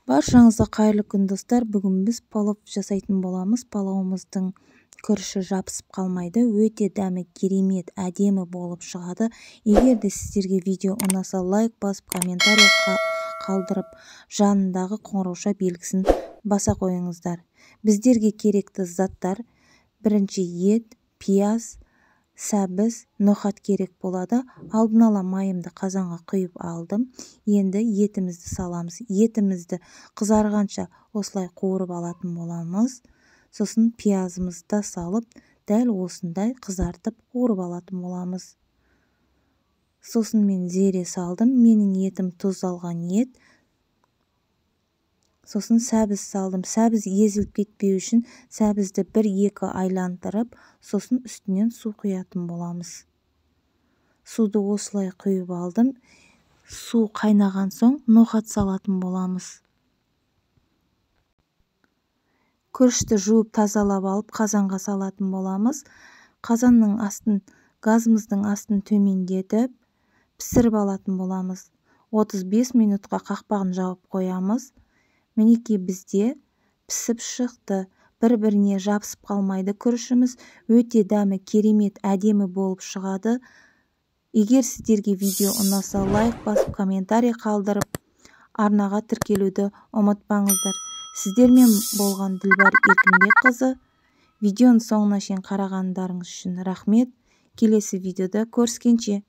Баршаңызға қайырлы күн, достар! Бүгін біз палау жасайтын боламыз. Палауымыздың күріші жабысып қалмайды, өте дәмі керемет, әдемі болып шығады. Егер де сіздерге видео ұнаса, лайк басып, комментарий қалдырып, жанындағы қоңырауша белгісін баса қойыңыздар. Біздерге керекті заттар: бірінші ет, пияз, сәбіз, ноқат керек болады. Алдын ала майымды қазанға құйып алдым. Енді етімізді саламыз. Етімізді қызарғанша осылай қуырып алатын боламыз. Сосын пиязымызды да салып, дәл осындай қызартып қуырып алатын боламыз. Сосын мен зере салдым. Менің етім тұздалған ет. Сосын сәбіз салдым. Сәбіз езіліп кетпеу үшін сәбізді бір-екі айлантырып, сосын үстінен су құятын боламыз. Суды осылай құйып алдым. Су қайнаған соң ноқат салатын боламыз. Күрішті жуып тазалап алып, қазанға салатын боламыз. Қазанның астын, газымыздың астын төмендетіп, пісіріп алатын боламыз. 35 минутқа қақпағын жауып қоямыз. Мінекей, бізде пісіп шықты. Бір-біріне жабысып қалмайды күрішіміз. Өте дәмі керемет, әдемі болып шығады. Егер сіздерге видео ұнаса, лайк басып, комментарий қалдырып, арнаға тіркелуді ұмытпаңыздар. Сіздермен болған Дилбар Еркінбекқызы. Видеоның соңына шейін қарағандарыңыз үшін рахмет. Келесі видеода көріскенше.